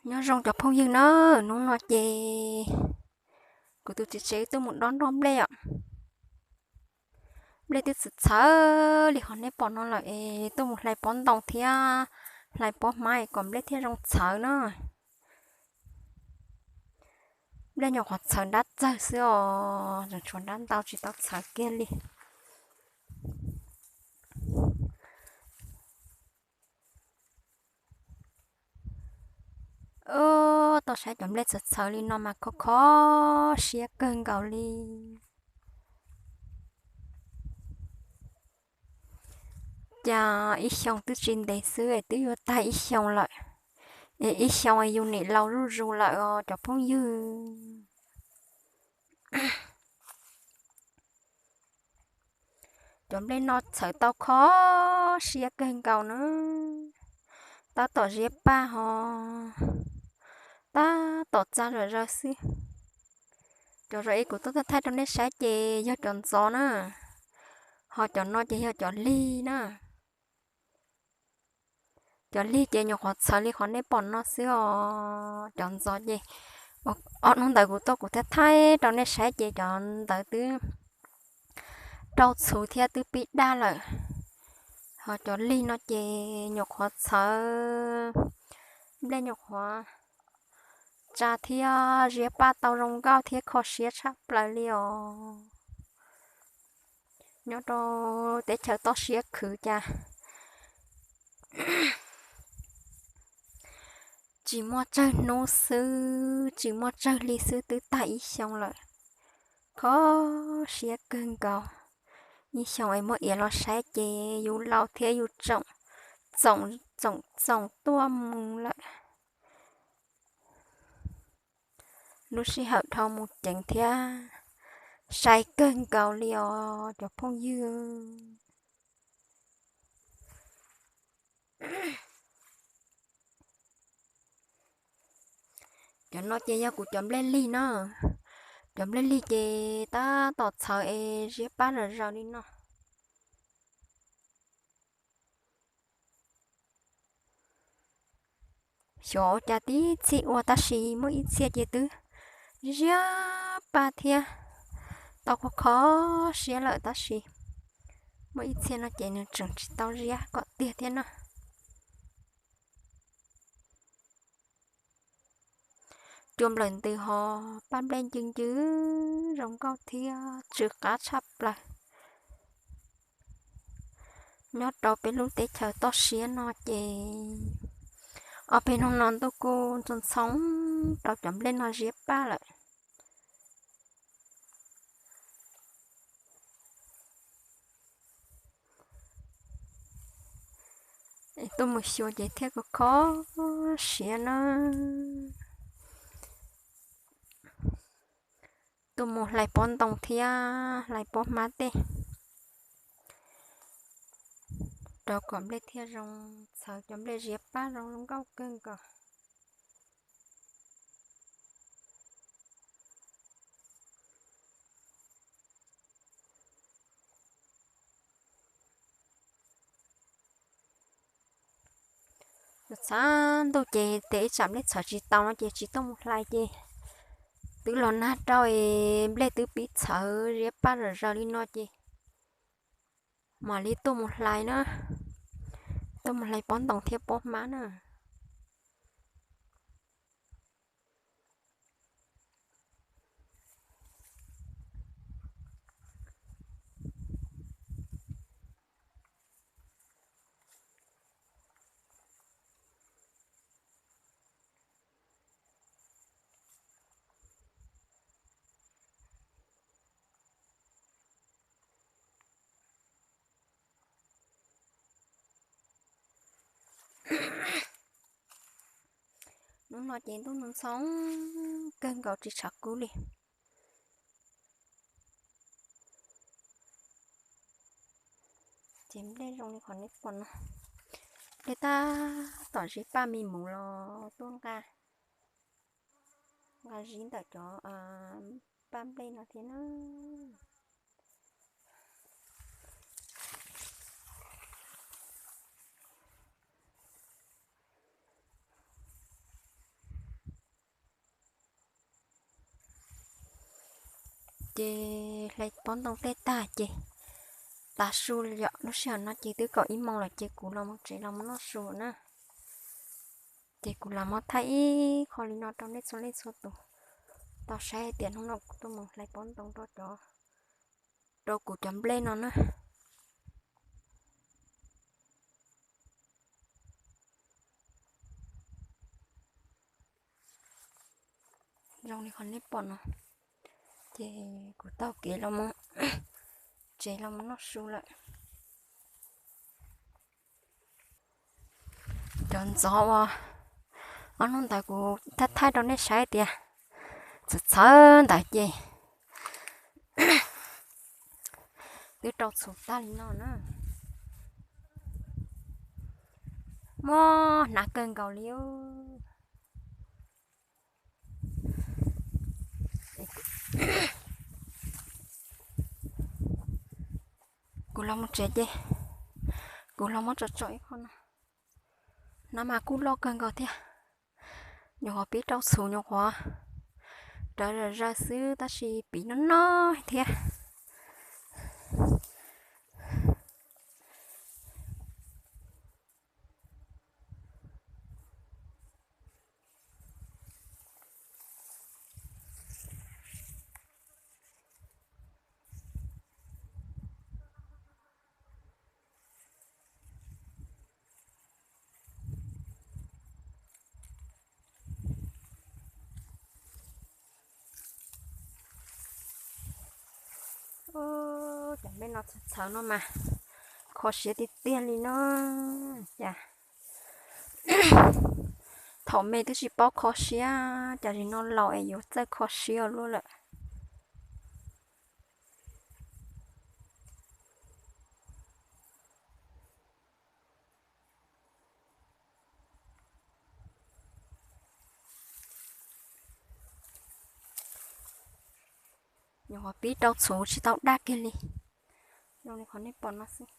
Nyob zoo cov phooj ywg na, hnub no ces kuv tus txiv tsev tuaj mus dob nroj nplej os. Nplej twb txhawv txhawv li qhov nej pom no lawm es tuaj mus hlais pob ntoo thiab hlais pob hmab es kom nplej thiaj zoo txhawv na. Nplej nyuam qhuav txhawv nrab txawg xwb os, tseem tshuav nrab ntau tsis tau txhawv kiag li. Tau saib cov nplej txhawv txhawv li no mas kho kho siab kawg nkaus li. Cas ib xyoo twb tsis ntev xwb es twb yuav tag ib xyoo lawm, es ib xyoo es yus nim laus zuj zus lawm os cov phooj ywg. Cov nplej no txhawv tau kho siab kawg nkaus na, tab tom ziab paj ho tab tom txag zom zaws xwb. Cov zom es kuv tuaj thaij thaij rau nej saib ces yog cov ntxov na, ho cov no ces yog cov lig na. Cov lig ces nyuam qhuav txhawv li qhov nej pom no xwb os. Cov ntxov ces ob hnub ntawd kuv tuaj kuv thaij thaij rau nej saib ces cov ntawd twb rau txhuv thiab twb pib daj lawm. Ho cov lig no ces nyuam qhuav txhawv, nplej nyuam qhuav tsa thiab ziab paj tau zoo nkauj thiab kho siab tshaj plaws li os. Nyob rau teb chaws toj siab khwv cas tsis muaj tsawg hnub xwb, tsis muaj tsawg hli xwb twb tag ib xyoo lawm. Kho siab kawg nkaus. Ib xyoo es muab iav los saib ces yus laus thiab yus txoom, txoom, txoom tuaj mus lawm. Lub sij hawm dhau mus ceev thiab sai kawg nkaus li os cov phooj ywg. Cov no ces yog kuv cov nplej lig na. Cov nplej lig ces tab tom txhawv es ziab paj zom zaws li no. Xyov ua cas tib txhij ua tab sis muaj ib txhia ces twb ziab paj thiab tau kho kho siab lawm tab sis muaj ib txhia no ces nws tseem tsis tau ziab kom tiag thiab na. Cua nplawm ntws ho paj nplej ncw ncw zoo nkauj thiab tsw qab tshaj plaws. Nyob rau peb lub teb chaws toj siab no ces ob peb hnub no ntuj kuj ntxhoo ntxhoo rau cov nplej no ziab paj lawm. Tuaj mus xyuas ces thiaj kho kho siab na. Tuaj mus hlais pob ntoo thiab hlais pob hmab tej rau kom nplej thiaj zoo txhawv, cov nplej ziab paj zoo zoo nkauj kawg nkaus. Txhav ntuj ces tes ib tsam nplej txhawv tsis tau no ces tsis tuaj mus hlais ces twb los nag rau es nplej twb pib txhawv ziab paj zom zaws li no ces mam li tuaj mus hlais na, tuaj mus hlais pob ntoo thiab pob hmab na. Hnub no ces ntuj ntxhoo ntxhoo kawg nkaus tsis tshav kub li. Ces nplej zoo li qhov nej pom no, nplej tab tom zib paj me mus los tuaj nqa, nqa zib ntawm cov paj nplej no thiab na. Ces hlais pob ntoo tej tag ces tav su yom, lub sij hawm no ces twb kaum ib moos lawm ces kuv los mus tsev los mus noj su na. Ces kuv los muab thaij ib qho li no rau nej txhua leej txhua tus tau saib hais tias hnub no kuv tuaj mus hlais pob ntoo rau cov, rau kuv cov nplej no na. Zoo li qhov nej pom no, ces kuv taug kev los mus tsev los mus noj su lawm. Cov ntxov uas ob hnub ntawd kuv thaij thaij rau nej saib tias txhawv txhawv ntawd ces twb rau txhuv tag li no na. Mob hnav kawg nkaus li. Kuv los mus tsev ces kuv los muab tso tso ib qho no. Hnab mas kuj loj kawg nkaus thiab, nyuam qhuav pib rau txhuv nyuam qhuav rawv zawg zawg xwb tab sis pib noj noj thiab. Cov nplej no txhawv txhawv no mas kho siab tiag tiag li no. Cas thaum me twb tsis paub kho siab, cas zaum no laus es yuav txawj kho siab luaj lawm. Nyuam qhuav pib rau txhuv tsis tau daj kiag li. Zoo li qhov nej pom no xwb.